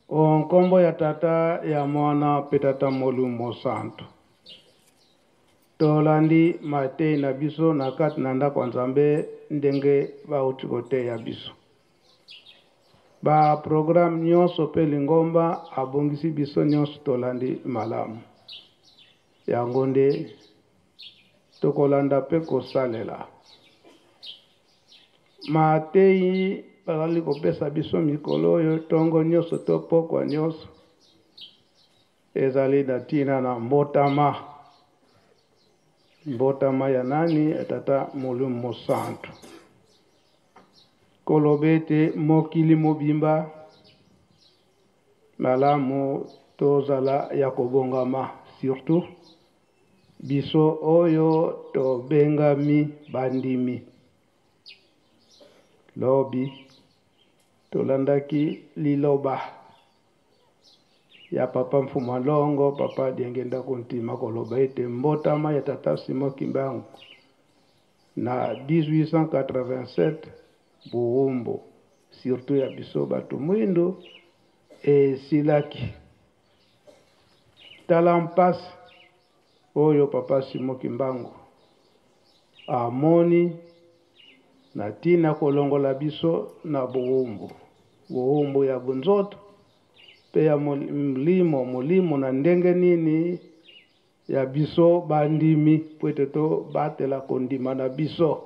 O nkombo ya Tata, ya Mwana mpe Tata Molimo Mosantu. Tolandi mateyi na biso na kati na ndako ya Nzambe ndenge bauti koteya biso. Ba programme nyonso mpe lingomba abongisi biso nyonso tolandi malamu. Yango nde tokolanda mpe kosalela. Mateyi bazali kopesa biso mikolo oyo ntongo nyonso to pokwa nyonso ezali na ntina na mbotama. Mbotama ya nani? Ya Tata Molimo Mosantu. Koloba ete mokili mobimba malamu tozala ya kobongama, surtout biso oyo tobengami bandimi. Lobi tolandaki liloba ya papa Mfuma Longo, papa Diangenda Kuntima, koloba ete mbotama ya tata Simon Kimbangu na 1887 Buwumbu, surtout ya biso bato mwindu, esilaki. Tala mpasi oyo papa Simon Kimbangu amoni na ntina kolongola biso na bowumbu, bowumbu ya bonzoto mpe ya molimo, molimo na ndenge nini ya biso bandimi, mpo ete tobatela kondima na biso.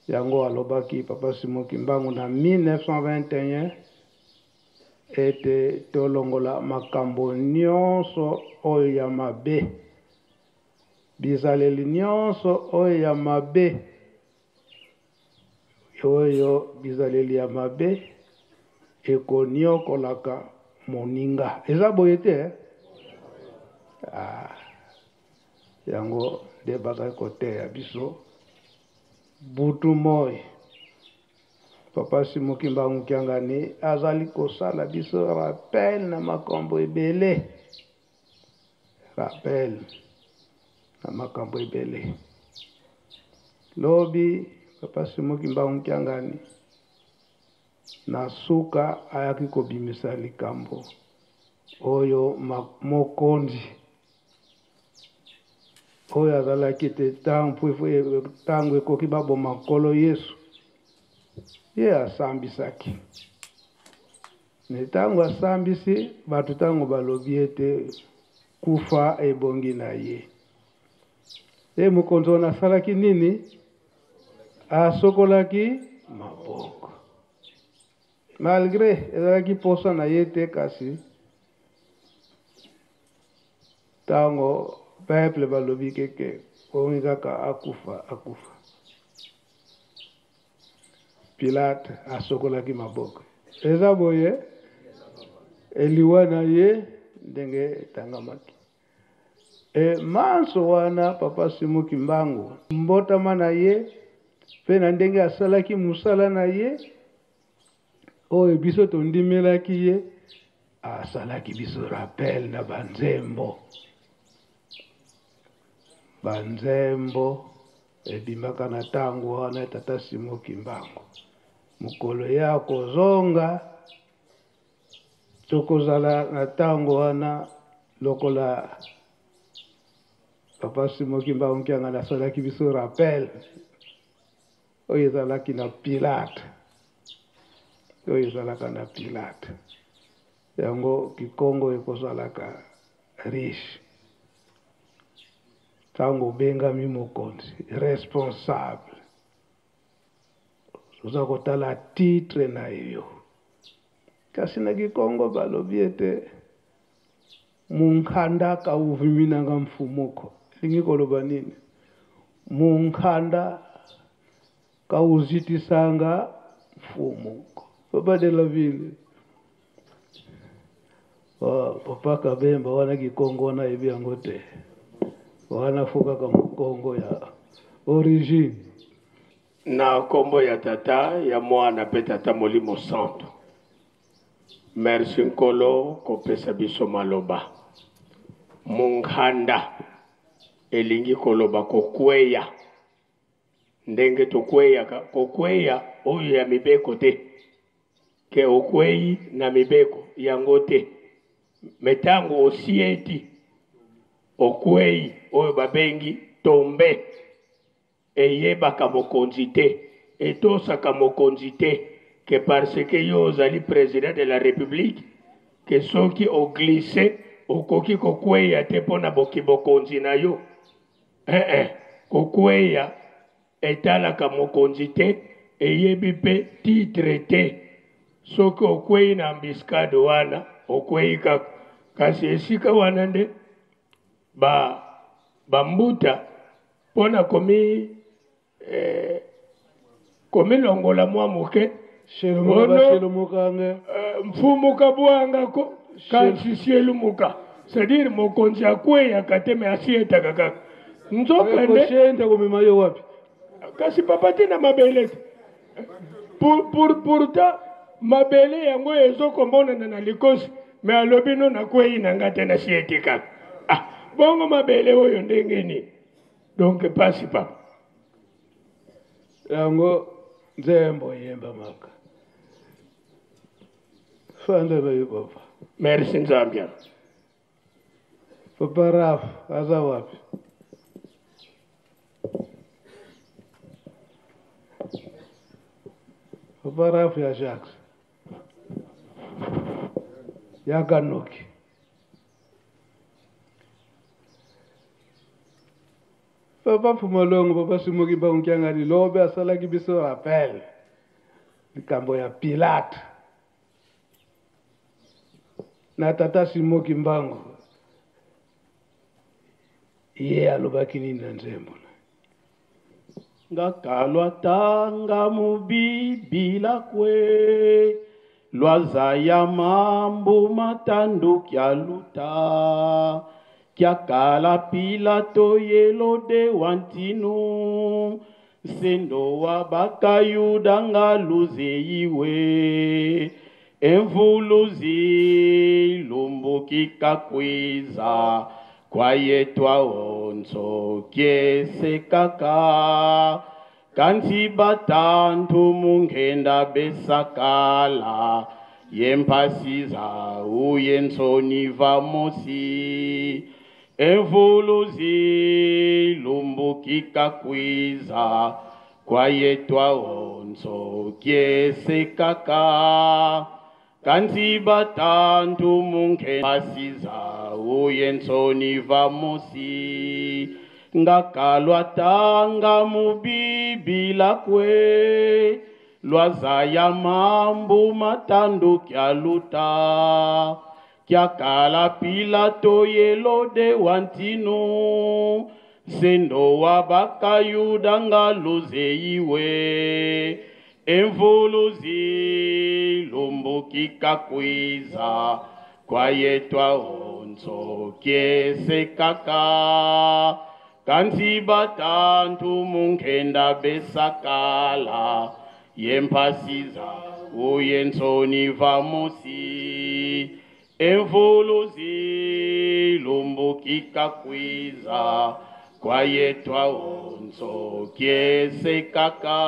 Yango alobaki papa Simon Kimbangu na 1921 ete tolongola makambo nyonso oyo ya mabe, bizaleli nyonso oyo ya mabe, oyo bizaleli ya mabe ekoniokolaka moninga. Eza boye te, eh? Ah, yango nde bazali koteya biso butu moi. Papa Simon Kimbangu Kiangani azali kosala biso rappel na makambo ebele, rappel na makambo ebele. Lobi Papa Simon Kimbangu Kiangani na suka ayaki kobimisa likambo oyo mokonzi oyo azalaki te ntango ekoki baboma Nkolo Yesu, ye asambisaki. Me ntango asambisi bato, ntango balobi ete kufa ebongi na ye, ye mokonzi wana asalaki nini? Asokolaki maboko. Malgre ezalaki posa na ye te, kasi ntango peuple balobi keke bongi kaka akufa, akufa. Pilate asokolaki maboko. Eza boye eliwa na ye ndenge etangamaki. E manso wana papa Simon Kimbangu mbotama na ye pe na ndenge asalaki mosala na ye oyo biso tondimelaki ye, asalaki biso rappel na banzembo. Banzembo ebimaka na tango wana tata Simon Kimbangu. Mokolo ya kozonga tokozala na tango wana lokola papa Simon Kimbangu Kiangani asalaki biso rappel oyo ezalaki na Pilate, oyo ezalaka na Pilate. Yango Kikongo ekozalaka riche. Tango obengami mokonzi responsable, oza kotala titre na yo. Kasi na Kikongo balobi ete munkanda kauviminanga mfumuko. Elingi koloba nini? Munkanda kauzitisanga mfumuko. Papa de la ville. Oh, papa Kabemba wana Kikongo wana yebi yango te. Wana fo kaka Mukongo ya origine. Na kombo ya Tata, ya Mwana pe Tata Molimo Santu. Merci Nkolo kopesa biso maloba. Munganda elingi koloba kokweya. Ndenge tokweyaka, kokweya oyo ya mibeko te, ke okweyi na mibeko yango te, me ntango osieti okweyi oyo babengi tombe, eyebaka mokonzi te, etosaka mokonzi te, ke parce que yo ozali president de la republique, ke soki oglisse okoki kokweya te mpo na bokibokonzi na yo. Eh eh, kokweya etalaka mokonzi te, eyebi mpe titre te. Soki okweyi na embuscade wana, okweyi kaka. Kasi esika wana nde ba bambuta mpo na komi eh, komilongola mwa moke ono eh, mfumu kabwanga ko kasi sielumuka c'est-à-dire mokonzi akweyaka te me asietaka kaka nzoka nde komema yo wapi kasi papa te na mabele te pour, pour, pourtant mabele yango ezokomonana na likosi me alobi no nakwei na nga te nasieti kaka ah, bongo mabele oyo ndenge nini donc pasi papa yango nzembo eyembamaka fanda na yo papa merci nzambe papa raf aza wapi papa raf ya jacques yaka noki Papa Fumalongo, Papa Simoki Mbangu Kiangani, lobi asalaki biso rappel likambo ya Pilate na tata Simoki Mbangu, ye alobaki nini na nzembo na Ngakalwa tanga mubibila kwe lwaza ya mambu matandu kya luta kyakala Pilato Yelode wa ntinu nsendo wa bakayuda nga luzeyiwe emvuluzi lumbukika kwiza kwayetwa onso kyesekaka kanti batantu mungenda besakala yempasiza uyensoni vamosi emvuluzi lumbukika kwiza kwayetwa onso kyesekaka kanti batantu munke basiza uyensoni vamosi ngakalwa tanga mubibila kwe lwaza ya mambu matandu kyaluta kyakala Pilato Yelode wa ntinu nsendo wa bakayuda nga luzeyiwe emvuluzi lumbukika kwiza kwayetwa onso kyesekaka kanti batantu munkenda besakala yempasiza uyensoni vamosi emvuluzi lumbukika kwiza kwayetwa onso kyesekaka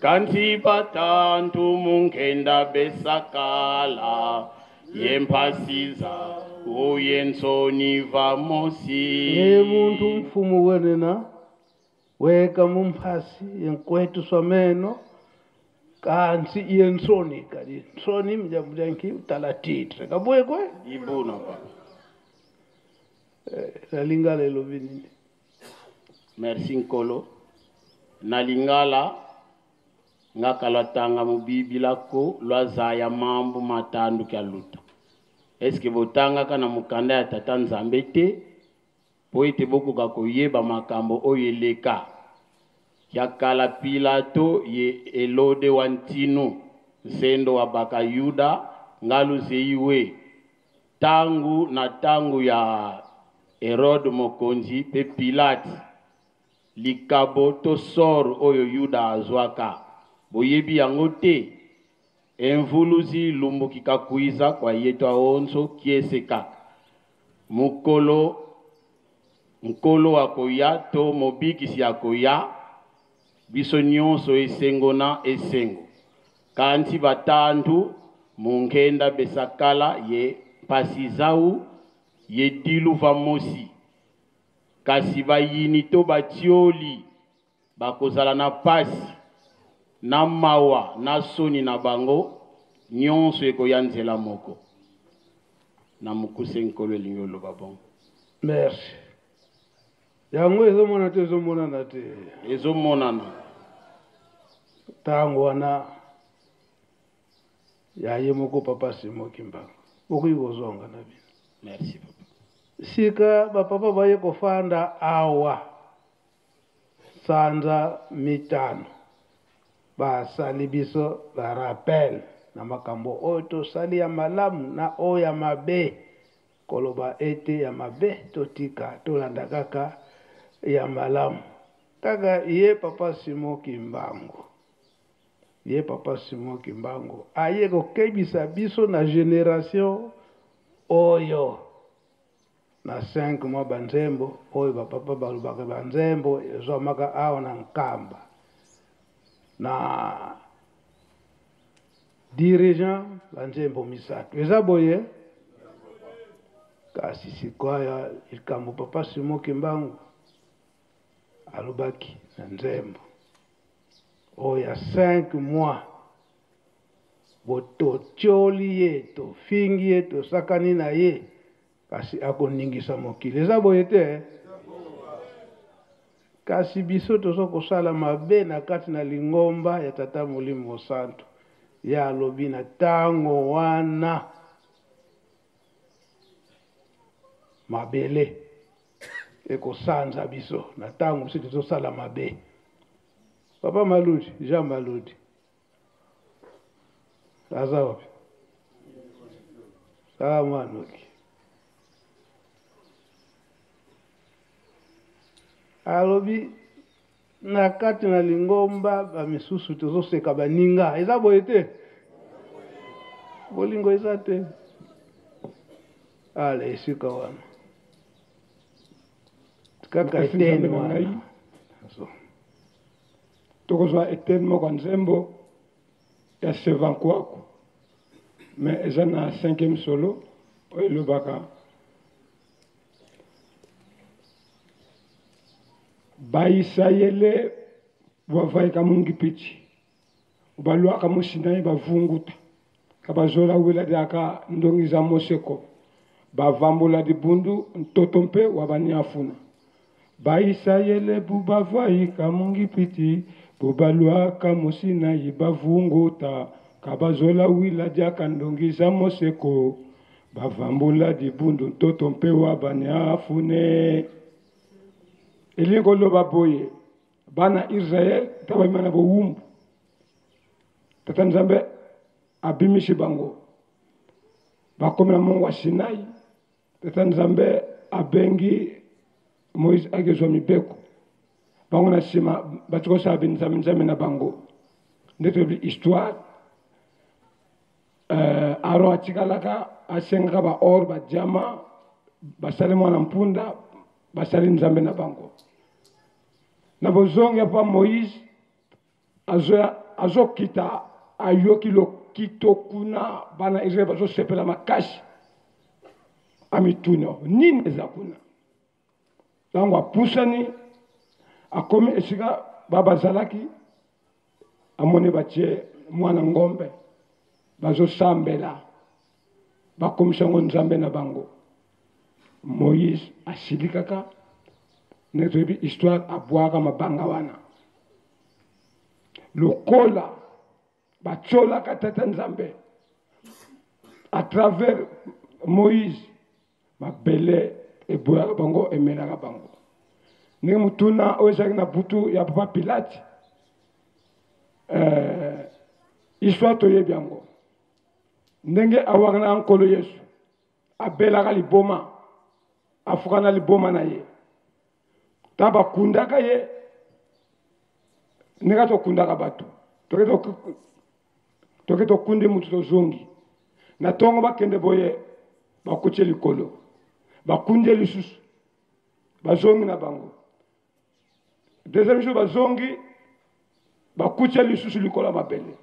kanti batantu munkenda besakala yempasiza uyensoni vamosi ye muntu mfumu wenena weka mumphasi yenkwetu swameno kansi yensoni kali nsoni mjambujanki utala titre kabuye kwe ibuna papa eh, nalingala elobi nini merci nkolo na lingala ngakala tanga mubibilako lwaza ya mambu matandu kya luta eske botangaka na mokanda ya tata nzambe te mpo ete bokoka koyeba makambo oyo eleka ya kala Pilato ye Elode wa ntinu nsendo wa bakayuda ngalu zeiwe tangu na tangu ya Herode mokonzi mpe Pilate likabo to sor oyo Yuda azwaka boyebi yango te emvuluzi lumbukika kwiza kwa yetwa onso kieseka mokolo nkolo akoya to mobikisi akoya Biso nyonso esengo na esengo. Kanti batandu munkenda besakala ye mpasi zau ye dilu va mosi. Kasi bayini to batioli bakozala na pasi na mawa na soni na bango nyonso ekoya nzela moko. Na mokuse Nkolo elingi oloba bongo. Merci. Yango ezomona te ezomonana te. Ezomonana. Ntango wana ya ye moko papa Simon Kimbangu. Bokoki kozonga na bino. Merci papa. Sika bapapa baye kofanda awa sanza mitano basali biso ba rappel na makambo oyo tosali ya malamu na oyo ya mabe. Koloba ete ya mabe totika tolanda kaka ya malamu. Kaka ye papa Simon Kimbangu, ye papa Simon Kimbangu aye kokebisa biso na generation oyo na 5 mois banzembo oyo bapapa balobaka banzembo ezwamaka awa na Nkamba na Dirigeant ba nzembo misato eza boye kasi sikoyo likambo papa Simon Kimbangu alobaki na nzembo oyo ya 5 mois bototioli ye tofingi ye tosakani na ye Kasi akoningisa mokili. Eza boye te? Eh? Kasi biso tozo kosala mabe na kati na lingomba ya Tata Molimo Mosantu. Ye alobi na tango wana mabele ekosanza biso na tango biso tozosala mabe. Papa Maludi, Jean Maludi aza wapi? Sala mwana oki. Alobi na kati na lingomba bamisusu tozoseka baninga, eza boye te? Bolingo eza te. Ale esika wana kaka eteni wana. Tokozwa eteni moko ya nzembo ya Sevankuaku, mais eza na cinquième solo oyo elobaka Baisayele bwavaika mu Ngipiti, balwaka mu Sinai bavunguta, kabazola wila diaka ndongi za Moseko, bavambula dibundu ntoto mpe wa baniafuna. Ba-Isayele bu bavwayika mu Ngipiti, bu balwaka mu Sinayi bavunguta, kabazola wila diaka ndongi za Mose ko, bavambula dibundu ntoto mpe wa baniafune. Elingi koloba boye, bana Israel ta babima na bowumbu, Tata Nzambe abimisi bango, bakomi na mongo ya Sinai. Tata Nzambe abengi Moïse akezwa mibeko. Bango na nsima bati kosala binzambe nzambe na bango. Nde toyebi histoire. Euh, Aaron atikalaka asengaka ba or ba diamant basali mwana mpunda basali nzambe na bango. Na bozongi ya pa Moïse Azoya azokita ayoki lokito kuna bana Israel bazosepela makasi amituna nini eza kuna ntango apusani akomi esika ba bazalaki amoni batie mwana ngombe bazosambela bakomisa yango nzambe na bango moïse asilikaka ndenge toyebi histoire abwaka mabanga wana lokola batiolaka tata nzambe à travers moïse mabele eboyaka bango emelaka bango ndenge motuna oyo ezalaki na butu ya papa pilate euh, histoire toyebi yango ndenge awangana nkolo yesu abelaka liboma afukana liboma na ye ntango bakundaka ye ndenge tokundaka bato toke tokundi motu tozongi na ntongo bakende boye bakuti ye likolo bakundi ye lisusu bazongi na bango deuxième jour bazongi. Bakuti ye lisusu likolo ya mabele.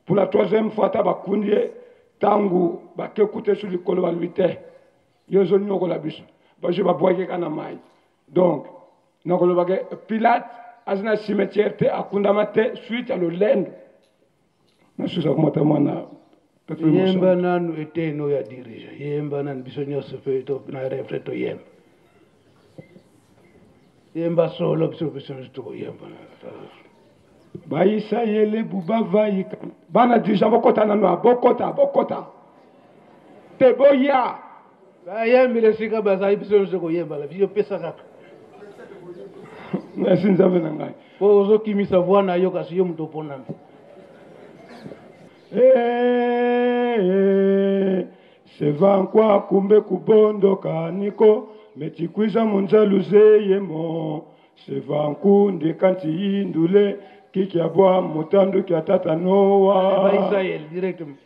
Pour la troisième fois ata bakundi ye, ntango bake kuta ye su likolo balobi te, yo ozonyokola biso. Bazwi babwaki ye kaka na mai. Donc nakoloba ke Pilate aza na cimetière te, akundama te suite ya lolendo. Nasusa komata mwana yemba nanu eteni oyo ya dirige yemba nanu biso nyonso mpe na refre toyemba yemba solo biso biso nyonso tokoyemba. Baisayele bubavaika bana dirigant bokota nanu bokota bokota te boya bayembela esika bazali biso nyonso koyembala biso pesa kaka. Merci Nzambe na ngai. Po ozokimisa voix na yo kasi yo moto oponami. Sevankwa kumbe kubondoka niko metikwiza munzalu zeyemo sevanku ndikanti yindule kikia bwa mutandu kya tata Noa. Baisraël directement.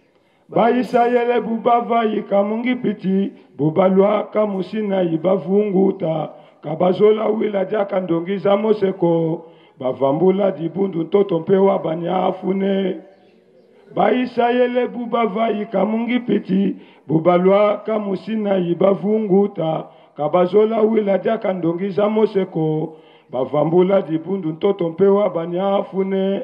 Baisraele bubavaika mungipiti bubalwaka musinayi bavunguta kabazola wila diaka ndongiza moseko bavambula dibundu ntoto mpe wa banyafune. Baisraele bubavaika mungipiti bubalwaka musinayi bavunguta kabazola wila diaka ndongiza moseko bavambula dibundu ntoto mpe wa banyafune.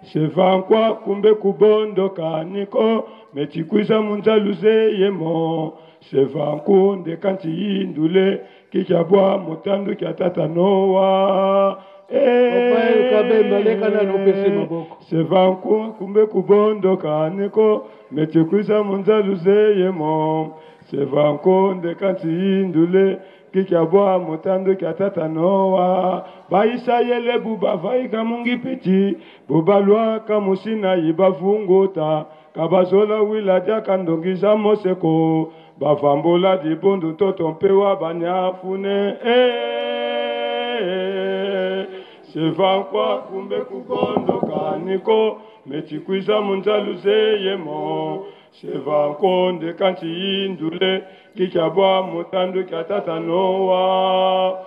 Sevankwa kumbe kubondoka niko metikwiza munzalu zeyemo sevanku ndekanti yindule kikyabwa mutandu kya tata Noa. Sevanku kumbe kubondoka niko metikwiza munzalu zeyemo sevanku ndekanti yindule kikyabwa mutandu kya tata Noa. Baisayele bubavaika mungipiti bubalwaka musinayi bavunguta kabazola wila diaka ndongiza moseko bavambula dibundu ntoto mpe wa banyafune. Sevankwa kumbe kubondoka niko metikwiza munzalu zeyemo sevanko ndekanti yindule kikyabwa mutandu kya tata Noa.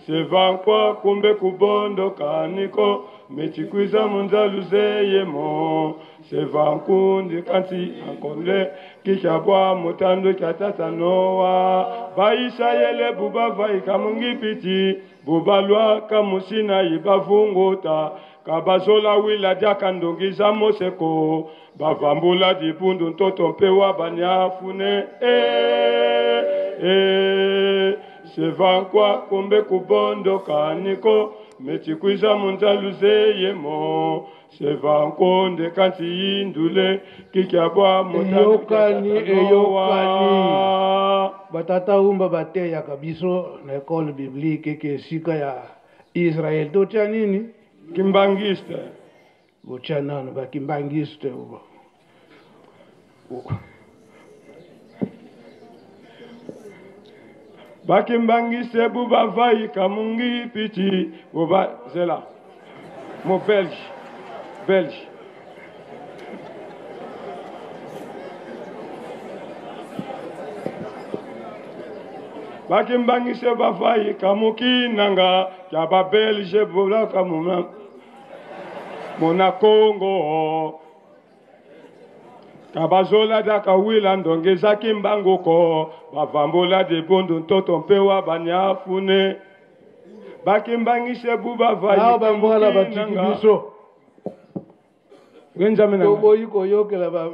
Sevankwa kumbe kubondoka niko metikwiza munzalu zeyemo sevanku ndikanti ankole kikyabwa mutandu kya tata Noa. Baisayele bubavaika mungipiti bubalwaka musinayi bavunguta kabazola wila diaka ndongiza moseko bavambula dibundu ntoto mpe wa banyafune. Sevankwa kumbe kubondoka niko metikwiza munzalu zeyemo sevanko ndekanti yindule kikyabwa mutandu kya Eyokani, tata Noa. eyokani. Batata umba bateyaka biso na école biblique ke esika ya Israël totia nini? Kimbangiste. Botia nanu ba kimbangiste uba. Bakimbangiste bubavaika mungipiti buba zela. Mo belge. Belge. Bakimbangise bavaika mukinanga kya ba belge bulaka muna mona Congo. Kabazola daka wila ndongeza kimbanguko bavambula dibundu ntoto mpe wa banyafune. Bakimbangise bubavaika Awa bambwala batiki mukinanga. biso. Benjamin Anga. Toboyi koyokela ba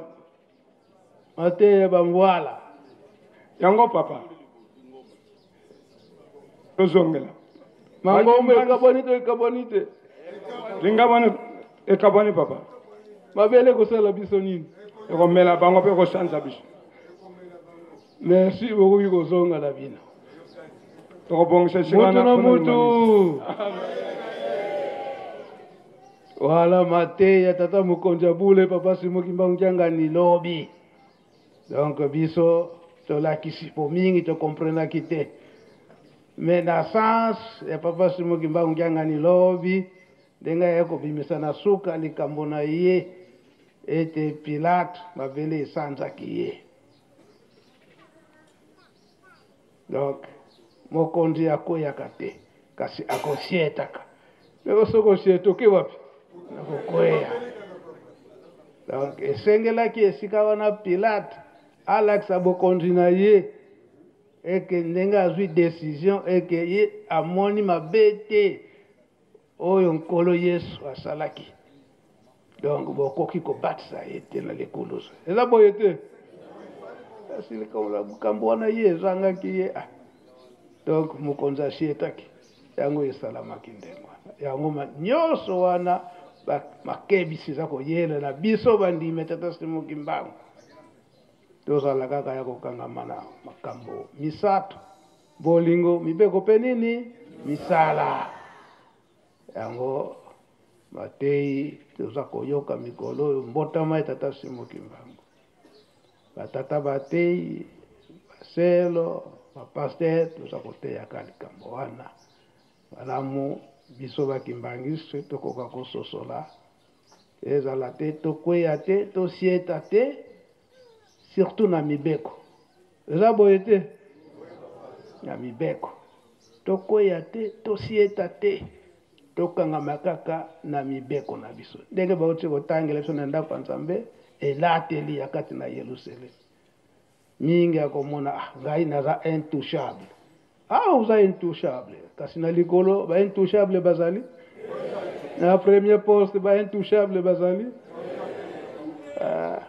mateya bambwala. Yango papa. Tozongela. Mangombe ekabwani to ekabwani te. Lingabwani ekabwani papa. Mabele kosala biso nini? Ekomela bango mpe kosanza biso. Merci bokoki kozonga na bino. Tokobongisa esika Mutu na na mpona mutu. limanisi. Wala mateya tata mokonzi ya bule papa Simon Kimbangu Kiangani lobi. Donc biso tolakisi po mingi tokomprenaki te. Mais na sens ya papa Simon Kimbangu Kiangani lobi ndenge aye kobimisa na suka likambo na ye ete Pilate mabele esanzaki ye. Donc Mokonzi akweyaka te, kasi akosietaka. Lelo soki osiete oke wapi? Na kokweya. Donc esengelaki esika wana Pilate alakisa bokonzi na ye eke ndenge azwi decision eke ye amoni mabe te oyo Nkolo Yesu asalaki. Donc bokoki kobatisa ye te na lekulusu. Eza boye te? Kasi likambo wana ye ezangaki ye. Ah. Donc mokonzi asietaki. Yango esalamaki ndenge wana. Yango nyonso wana makebisi eza koyela na biso bandimi Tata Simon Kimbangu. Tozala kaka ya kokangama na makambo misato. Bolingo, mibeko mpe nini? Misala. Yango bateyi toza koyoka mikolo oyo mbotama ya Tata Simon Kimbangu. Batata bateyi, baselo, bapaster toza koteyaka likambo wana. Malamu biso ba kimbanguiste tokoka kososola ezala te tokweya te tosieta te surtout na mibeko. Eza boye te? Na mibeko. Tokweya te, tosieta te. Tokangama kaka na mibeko na biso. Ndenge bauti kotangela biso na ndako ya Nzambe, elateli ya kati na Yelusalemi. Mingi akomona, ah, ngai naza intouchable. Ah, oza intouchable. Kasi na likolo, ba intouchable bazali? Na premier poste, ba intouchable bazali? Ah,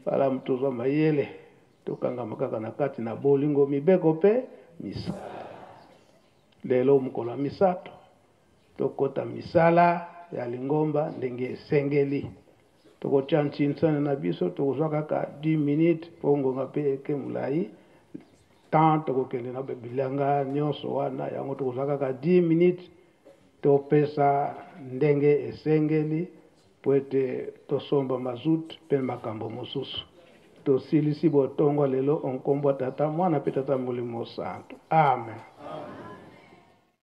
malamu tozwa mayele, tokangama kaka na kati na bolingo, mibeko mpe misala. Lelo mokolo ya misato, tokota misala ya lingomba ndenge esengeli. Tokotya nsinsana na biso, tokozwa kaka 10 minutes mpo ngonga mpe eke molai. Temps tokokende na bilanga nyonso wana, yango tokozwa kaka 10 minutes topesa ndenge esengeli mpo ete tosomba mazout mpe makambo mosusu. Tosilisi botongo lelo o nkombo ya Tata, Mwana mpe Tata Molimo Santu. Amen.